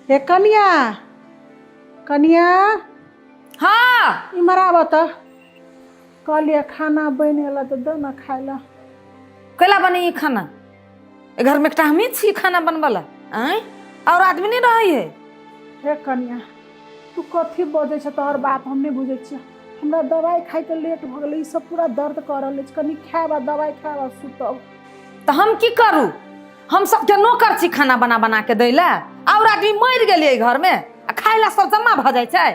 हे कनिया, कनिया। हाँ। इम्हर आबऽ तऽ। कहलियै खाना बनि गेल तऽ दऽ ने खाय लए। कैला बनी खाना? ए घर में एकटा हमही छी खाना बनबऽ ला, आँय? और आदमी नहीं रहै है? हे कनिया, तू कथी बजै छ? तोहर बात हम नहि बुझै छियै। हमरा दवाइ खाइके लेट भऽ गेलै, ई सब पूरा दर्द कऽ रहल अछि। कनि खायब आ दवाइ खायब आ सुतब। तऽ हम की करू? हम सबके नौकर छी खाना बना बना के दै लए? और आदमी मरि गेलियै घर में आ खाय ला सब जमा भऽ जाइ छै।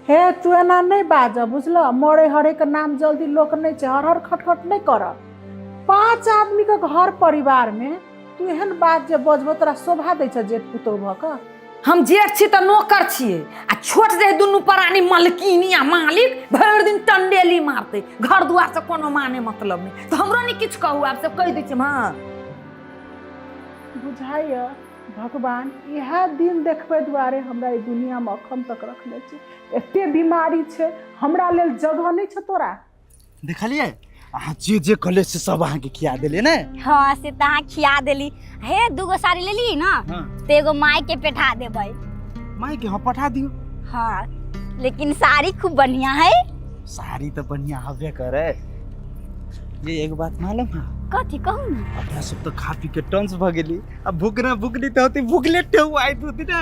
हे, तू एना नहि बाजऽ, बुझलह? मरे हरे के नाम जल्दी लोक नहि छै। हर हर खटखट नहि कर। 5 आदमीके घर परिवारमे तू एहन बात जे बजबो, तोरा शोभा दै छ जेठ पुतोह भऽ कऽ? हम जेठ छी तऽ नौकर छियै, आ छोट जे दुनू प्राणी मलकिनी आ मालिक भरि दिन टंडेली मारतै, घर दुआर से कोनो माने मतलब नहि, तऽ हमरो नहि किछु कहू। आब सब कहि दै छियै। हँ। बुझाइए भगवान इएह दिन देखबै दुआरे हमरा ई दुनियामे अखन तक रखने छै। एते बीमारी छै, हमरा लेल जगह नहि छै तोरा। देखलियै, अहाँ जे जे कहलियै से सब अहाँके खिया देलियै ने? हाँ, से तऽ अहाँ खिया देली। हे, दूगो साड़ी लेली ना? हाँ। तऽ एगो माय के पेठा देबै। माय के? हाँ, पठा दियौ। हाँ, लेकिन साड़ी खूब बढ़िया है। साड़ी तऽ बढ़िया हबे करे। ये एगो बात मालूम है? कथी, कहू ने। अपना सब तऽ खा पी के टंस भऽ गेली, आ भूख ना भूखली तऽ होती भूखले टेउ आइत होती ने।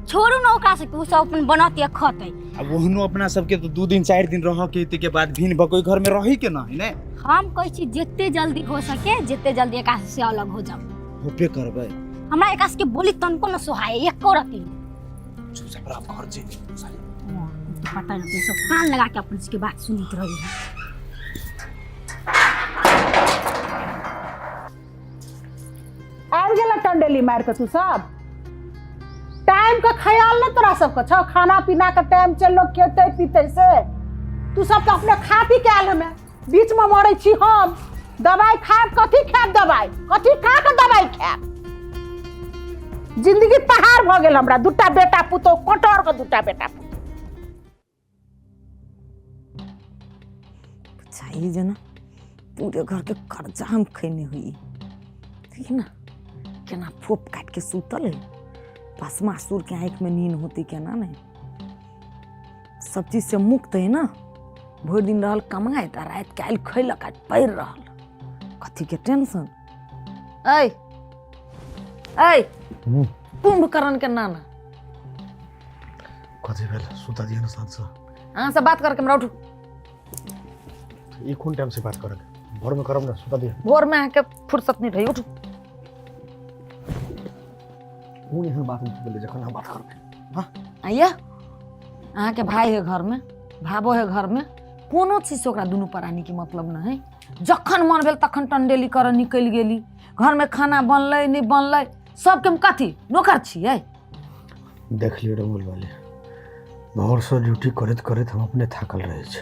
छोड़ू ने ओकरा सबके, ओ सब अपन बनत या खतै। आ ओहनो अपना सबके तऽ 2 दिन 4 दिन रह के के बाद भिन भऽ के घर में रही के ना है ने। हम कहै छी जते जल्दी हो सके जते जल्दी एकरा से अलग हो जाओ। होबे करबै। हमरा एकरा सबके बोली तनको न सोहाय एको रति नहीं। चुपचाप रह घर जे साली। हाँ, तो पता नहीं सब कान लगा के अपन सबके बात सुनैत रही है। आबि गेल टंडेली मारि कऽ तू सब। टाइम के ख्याल नहि तोरा सबके छौ? खाना पीना के टाइम छै, लोग खेतै पीतै से। तू सब तऽ अपने खा पी के आयल हमे, बीच में मरै छी हम। दवाइ खायब कथी खायब? दवाइ कथी खा के दवाइ खायब? जिंदगी पहाड़ भऽ गेल हमरा। दूटा बेटा पुतोह, कटहर के दूटा बेटा पुतोह। चाहिए जेना पूरे घर के कर्जा हम खैने हुई। देखिए ना, केना फोप काट के सुतल है। भस्मासुर के आँख में नींद होती केना नहीं? सब चीज से मुक्त है ना। भरि दिन रहल कमाइत आ राति के आयल खैलक आ पड़ि रहल। कथी के टेंशन? ऐ ऐ, कुंभकर्ण के नाना। कथी भेल? सुता दिअ ने शांत से। अहाँ से बात करके हमरा उठू। ई कोन टाइम से बात करके? भोर में करब ना, सुता दिअ। भोर में अहाँके फुर्सत नहीं रही, उठू। कोन एहन बात भेलै जखन हम बात करबै? आइया, अहाँके भाई है घर में, भाबो है घर में, कोनो चीज से ओकरा दुनू प्राणी के मतलब नहीं है। जखन मन भेल तखन टंडेली करऽ निकलि गेली। घर में खाना बनलै नहीं बनलै, सबके हम कथी नौकर छियै? देख लियौ रमोल वाली, भोरसँ ड्यूटी करैत करैत हम अपने थाकल रहै छी।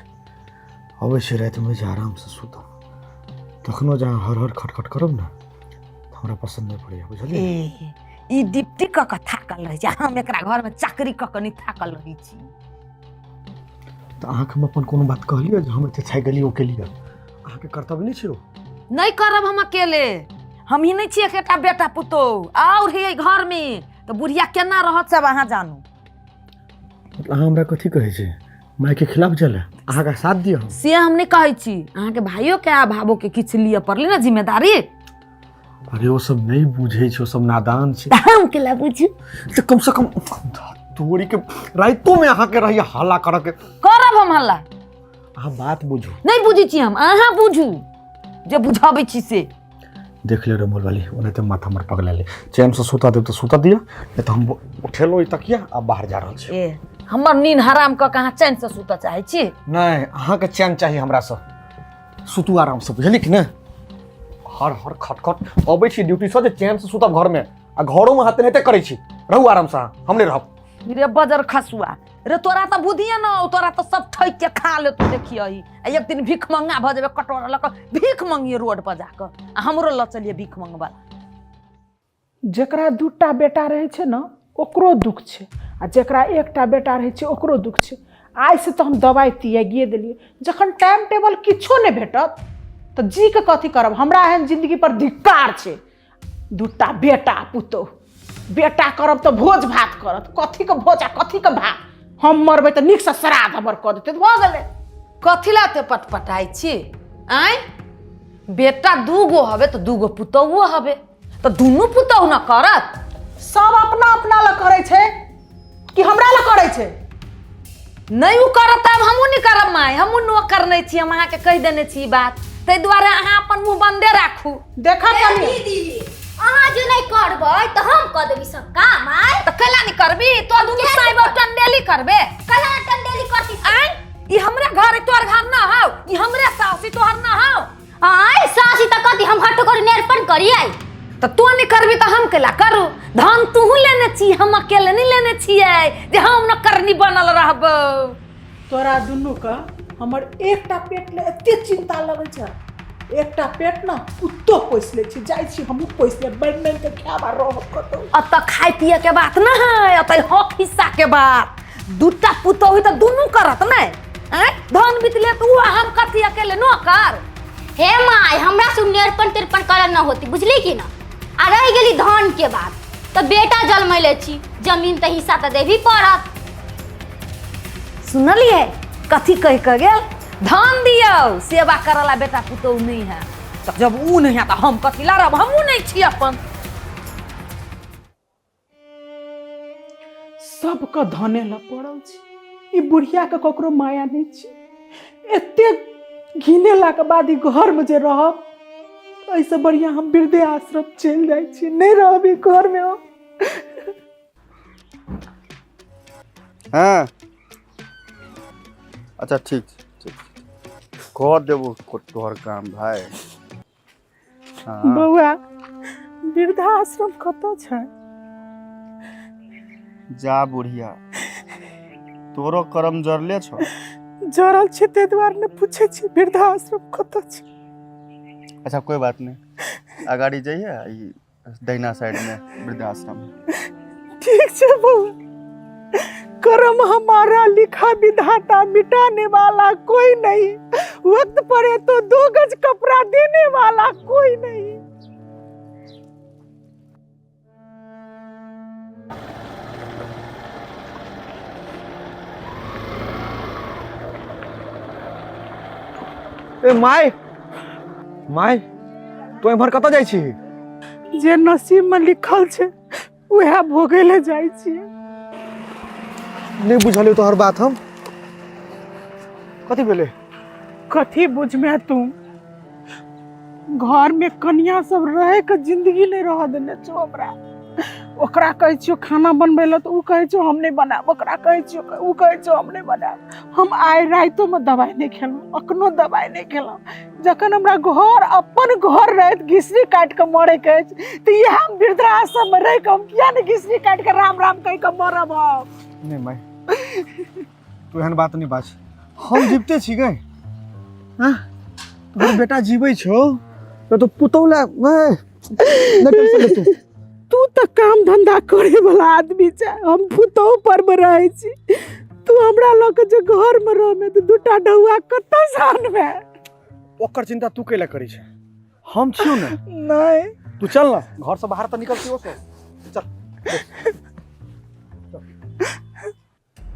अबै छी रातिमे जे आरामसँ सुतब, तखनो जे अहाँ हर हर खटखट करब ने तऽ हमरा पसन्द नहि पड़ैए, बुझलियै? ए, ई डिप्टी कऽ कऽ थाकल रहै छै, हम एकरा घरमे चाकरी कऽ कऽ नहि थाकल रहै छी? तऽ अहाँके हम अपन कोनो बात कहलियै जे हम एते थाकि गेलियै ओ केलियै? अहाँके कर्तव्य नहि छै ओ? नहि करब हम अकेले। हम ही नहि छियै एकेटा बेटा पुतोह, आओर है घरमे, तऽ बुढ़िया केना रहत सब अहाँ जानू। मतलब अहाँ हमरा कथी कहै छी? मायके खिलाफ चले अहाँके साथ दिअ हम? से हम नहि कहै छी। अहाँके भाइयोके आ भाबोके किछु लिअ पड़लै ने जिम्मेदारी। अरे, ओ सब नहि बुझै छै, ओ सब नादान छै। तऽ हम केला बुझू? तऽ कम से कम तोरी के राइतो में अहाँके रहैया हल्ला करऽ के। करब हम हल्ला। अहाँ बात बुझू। नहि बुझै छी हम, अहाँ बुझू जे बुझाबै छी से। देख लियौ रमोल वाली, ओनाहिते माथा हमर पगला ले। चैन से सुता देब तऽ सुता दिअ, नहि तऽ हम उठेलहुँ ई तकिया आ बाहर जा रहल छी। ए, हमर नींद हराम कऽ के अहाँ चैन से सुतऽ चाहै छी? नहि, अहाँके चैन चाही हमरासँ। सुतू आरामसँ, बुझलियै कि नहि? हर हर खटखट। अबै छी ड्यूटीसँ जे चैनसँ सुतब घरमे, आ घरोमे अहाँ तेनाहिते करै छी। रहू आरामसँ अहाँ, हम नहि रहब। रे बजर खसुआ रे, तोरा तऽ बुधिए न हौ, तोरा तऽ सब ठकि के खा लेतौ। देखियही, आ एक दिन भीख मंगा भऽ जेबै, कटोरा लऽ कऽ भीख मंगिए रोड पर जाकऽ, आ हमरो लऽ चलिए भीख मंगबा। जकरा दूटा बेटा रहै छै ने, ओकरो दुख छै, आ जकरा एकटा बेटा रहै छै ओकरो दुख छै। आइसँ तऽ हम दबाइ तियागिए देलियै। जखन टाइम टेबल किछो नहि भेटत तऽ जी के कथी करब? हमरा एहन जिन्दगी पर धिक्कार छै। दूटा बेटा पुतोहु, बेटा करब तऽ भोज भात करत, कथीके भोज आ कथीके भात? हम मरबै तऽ नीकसँ श्राद्ध हमर कऽ देतै, भऽ गेलै। कथी ला एते पटपटाइ छी? आँय, बेटा दूगो हवे तऽ दूगो पुतोहुओ हवे, तऽ दुनू पुतोहु न करत? सब अपना अपना लए करै छै कि हमरा लए करै छै? नहि ओ करत तब हमहूँ नहि करब माय, हमहूँ नौकर नहि छी। हम अहाँके कहि देने छी ई बात, ताहि दुआरे अहाँ अपन मुँह बन्दे राखू। देखा कनी दीदी, अहाँ जे नहि करबै तऽ हम कऽ देबी सब काम। आय, तऽ कैला नहि करबी? तो दुनू साहेब टंडेली करबे? कला टंडेली करती? आय, ई हमरे घर है, तोहर घर ना हौ। ई हमरे सास है, तोहर ना हौ। आय सासी तऽ कथी हम हट कर नेरपन करियै? तऽ तू नहि करबी तऽ हम कैला करू? धन तूहू लेने छी, हम अकेले नहि लेने छियै जे हम न करनी बनल रहबौ। तोरा दुनूके हमर एकटा पेट ले एते चिंता लगै छै। एकटा पेट ने कुत्तो पोसि लै छै। जाइ छी हमहूँ पोसि लेब, बनि बनि कऽ खायब आ रहब कतहु। एतऽ खाय पिए के बात न है, एतऽ हक हिस्सा के बात। दूटा पुतोहु तऽ दुनू करत ने? आँय, धन बितले तऽ उ आ हम कथी अकेले नौकर? हे माय, हमरा से नेरपन तेरपन करल न होती, बुझली कि ना? आ रहि गेली धान के बात, तऽ बेटा जन्मैले छी, जमीन तऽ हिस्सा तऽ देबही पड़त। सुनलियै कथी कहि कऽ गेल? धन दियौ, सेवा करला बेटा पुतोहु नहि है। तऽ जब उ नहि है तऽ हम कथी ला रहब? हमहूँ नहि छी अपन। सबके धने लए पड़ल छै, ई बुढ़ियाके ककरो माया नहि छै। एते घिनेलाके बाद ई घरमे जे रहब, एहिसँ बढ़िआँ हम वृद्धे आश्रम चलि जाइ छी, नहि रहब ई घरमे हम। हँ, अच्छा, ठीक छै, ठीक छै, कऽ देबो तोहर काम भाय। हँ। बौआ, वृद्धाश्रम कतऽ छै? जा बुढ़िया, तोरो करम जरले छौ। जरल छै ताहि दुआरे ने पूछै छी वृद्धाश्रम कतऽ छै। अच्छा, कोई बात नहीं, अगाड़ी जाइए, ई दहिना साइड में वृद्धाश्रम। ठीक छै बौआ। कर्म हमारा लिखा विधाता, मिटाने वाला कोई नहीं। वक्त पड़े तो दो गज कपड़ा देने वाला कोई नहीं। ए my, my, तू एम्हर कतऽ जाइ छी? जे नसीब में लिखल छै उएह भोगै लए जाइ छियै। नहि बुझलियौ तोहर बात हम। कथी भेलै? कथी बुझमे तू? घर में कनिया सब रहे के जिंदगी नहीं रह देने छौ हमरा। ओकरा कहै छियौ खाना बनबै लए तऽ ओ कहै छौ हम नहि बनायब। ओकरा कहै छियौ, ओ कहै छौ हम नहि बनायब। हम आइ रातिओमे दबाइ नहि खेलहुँ, अखनो दबाइ नहि खेलहुँ। जखन हमरा घर अपन घर रहैत घिसरी काटि कऽ मरैके अछि तऽ इएह वृद्धाश्रममे रहि कऽ हम किया नहि घिसरी काटि कऽ राम राम कहि कऽ मरब हम? नहि माय, तू एहन बात नहि बाज। हम जीविते छी गै। हाँ, तोहर बेटा जीबै छौ तऽ तू पुतहु लए नहि टेंशन ले तू। तू तऽ काम धंधा करे वाला आदमी छै, हम पुतहु पर मे रहै छी। तू हमरा लऽ के जे घर मे रहमे तऽ दूटा डौआ कतऽ से आनबे? ओकर चिंता तू कैला करै छै? हम छियौ ने। नहि, तू चल ना, घर से बाहर तऽ निकल ओ सब, चल।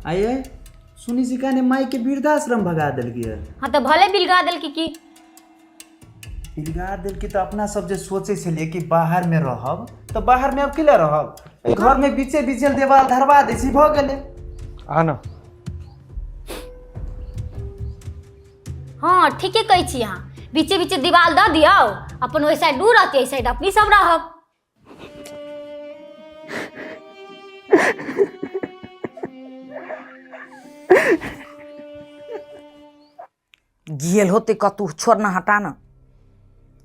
आइए सुनी सिका ने माई के वृद्धाश्रम भगा देलकै। हाँ तऽ भले बिलगा देलकी की। बिलगा देलकै तऽ अपना सब जे सोचै छलियै कि बाहरमे रहब, तऽ बाहरमे आब किला रहब? घरमे बीचे बीचे देवाल धरवा दै छी, भऽ गेलै। आ ना। हाँ, ठीके कहै छी अहाँ। बीचे बीचे दीवाल दऽ दियौ, अपन ओहि साइड do रहती, एहि साइड अपनी सब रहब। गेल होतै कतहु, छोड़ ना, हटा ना।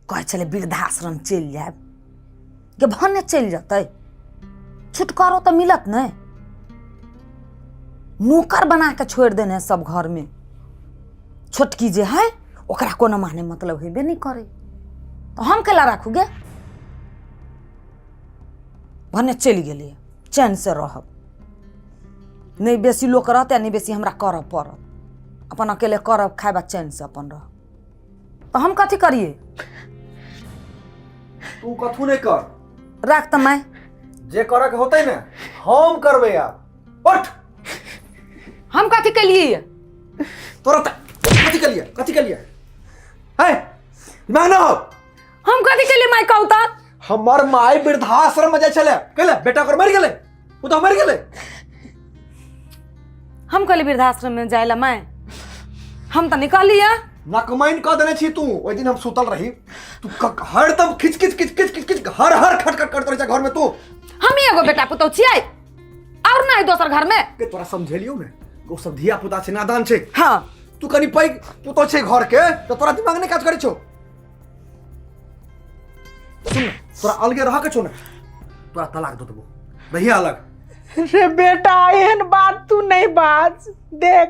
कहै छलै वृद्धाश्रम चलि जायब। गे, भने चलि जेतै, छुटकारो तऽ मिलत नहि। नौकर बना के छोड़ि देने है सब घरमे। छोटकी जे है ओकरा कोनो माने मतलब हेबे नहि करै, तऽ हम केला राखू गे? भने चलि गेलियै, चैनसँ रहब। नहि बेसी लोक रहतै, नहि बेसी हमरा करऽ पड़त। अपन अकेले करब, खायब आ चैनसँ अपन रहब। तऽ हम कथी करियै? तू कथू नहि कर। राख तऽ माय। जे करऽ के होतै ने हम करबै। आब उठ। हम कथी केलियै? तोरा तऽ कथी केलियै, कथी केलियै है? दिमाग ना हो। हम कथी केलियै माय, कहू तऽ? हमर माय वृद्धाश्रम में जाइ छलै, कैले बेटा ओकर मरि गेलै, ओ तऽ मरि गेलै। हम कहली वृद्धाश्रम में जाय ला माय? हम तऽ नहीं कहलियै। नकमैन कऽ देने छी तू। ओहि दिन हम सुतल रही, तू हरदम खिच खिच खिच खिच खिच खिच हर हर खट खट करैत रहै छै घर में तू। हम ही एगो बेटा पुतहु छियै और नहीं दोसर घर में। के तोरा समझेलियौ ने, ओ सब धिया पुता छै, नादान छै। हाँ। तू कनि पैघ पुतहु छै घर के तऽ तोरा दिमाग नहि काज करै छौ। सुन ने, तोरा अलगे रहऽ के छौ ने, तोरा तलाक दऽ देबो, रहिए अलग। रे बेटा, एहन बात तू नहीं बाज। देख,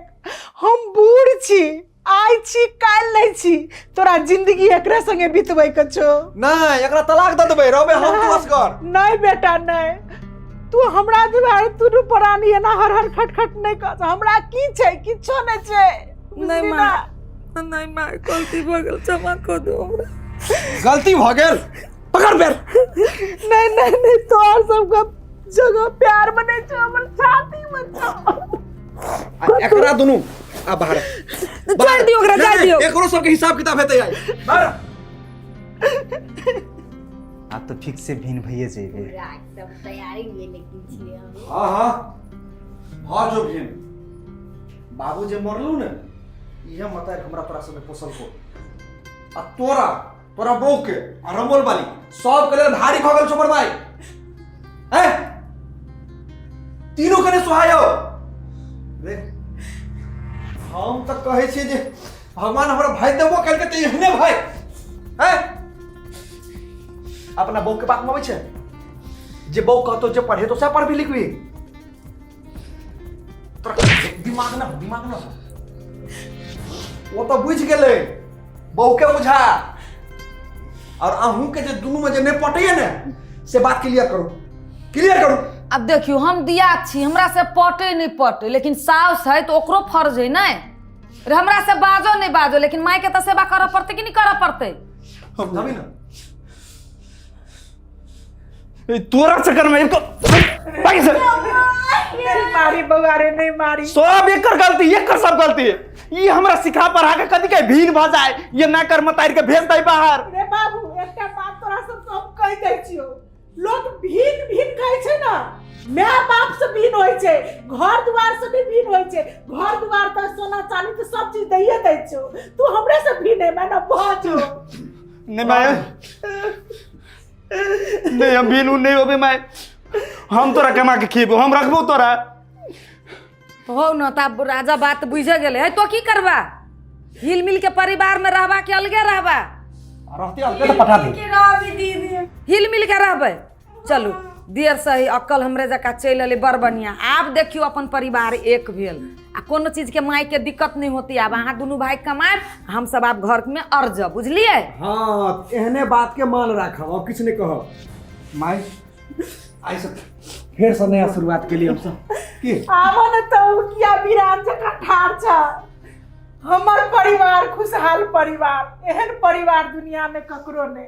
हम बूढ़ छी, आइ छी काल्हि नहीं छी। तोरा जिंदगी एकरे संगे बितबै के छौ। नहि, एकरा तलाक दऽ देबै, रहबै हम तू असगर। नहीं बेटा नहीं, तू हमरा दुआरे दुनू प्राणी एना हर हर खट खट नहीं कर। हमरा की छै? किछो नहीं छै। नहीं बुझली माँ ना? नहीं माँ, गलती भऽ गेल, क्षमा कऽ दू हमरा। गलती भऽ गेल, पकड़ पैर। नहीं नहीं नहीं, तोहर सबके जगह प्यार बने छौ हमर छाती में छौ। आ एकरा दुनू आ बाहर। छोड़ि दियौ ओकरा, जाय दियौ। एकरो सबके हिसाब किताब हेतै आइ, बाहर। आब तऽ फिक्स से भिन भइए जेबै। पूरा एकदम तैयारी में लेकिन छियै हम। हाँ हाँ हाँ, जो भीम बाबू जे मरलू ने, इहे मतार हमरा तोरा सबके पोसल को आ तोरा तोरा बहू के आ रमोल वाली सब के लेल भारी भऽ गेल छौ हमर माय। हैं तीनू के नहि सोहायो रे। हम तऽ कहै छियै जे भगवान हमरा भाई देबो केलकै तऽ एहने भाई। हैं अपना बहू के बात में अबै छै? जे बहू कहतो जे पढ़े तो सएह पढ़बी लिखबी। तोरा दिमाग ना, दिमाग ना। ओ तऽ बुझि गेलै, बहू के बुझा। और अहूँ के जे दुनू में जे नहि पटैया ने, से बात क्लियर करू, क्लियर करू। आब देखियौ, हम दियाद छी, हमरा से पटे नहि पटे, लेकिन साउस है तऽ ओकरो फर्ज है नहि रे। हमरा से बाजो नहि बाजो, लेकिन माय के तऽ सेवा करऽ पड़तै कि नहि करऽ पड़तै? तभी ना। ए, तोरा चक्कर में इनको भाई से नहीं मारी बउआ रे, नहीं मारी। सब एकर गलती, एकर सब गलती। ई हमरा सिखा पढ़ा के कथी के भीन भऽ जाए, ये ना कर मतार के भेज दे बाहर। रे बाबू, एकटा बात तोरा सब हम कहि दै छियौ। लोक भिन भिन कहै छै ने, माय बाप से भिन होइ छै, घर दुआर से भी भिन होइ छै। घर दुआर तऽ सोना चांदी तऽ सब चीज दैये दै छौ, तू हमरे से भिन है मैंने बहुत। नहीं माय, नहीं, हम भीन नहीं होबे माय। हम तोरा कमा के खिएबो, हम रखबो तोरा। हो न तब राजा बात बुझे गेलै है। तो की करबा? हिल मिल के परिवार में रहबा कि अलगे रहबा? रहते अलगे तऽ पठा दे। हिल मिल के रहबै। चलू, देर सही अक्कल हमरे जकाँ चलि एलै, बड़ बढ़िआँ। आब देखियौ, अपन परिवार एक भेल आ कोनो चीजके मायके दिक्कत नहि होती। आब अहाँ दुनू भाई कमायब, हमसब आब घरमे अरजब, बुझलियै? हाँ, एहने बात के मान राखब और किछु नहि कहब। माय, आइ से फेर से नया शुरुआत के लिए हम सब की। आबो ने तऽ किया बिरान जकाँ ठाढ़ छ? हमर परिवार खुशहाल परिवार, एहन परिवार दुनिया में ककरो नहीं।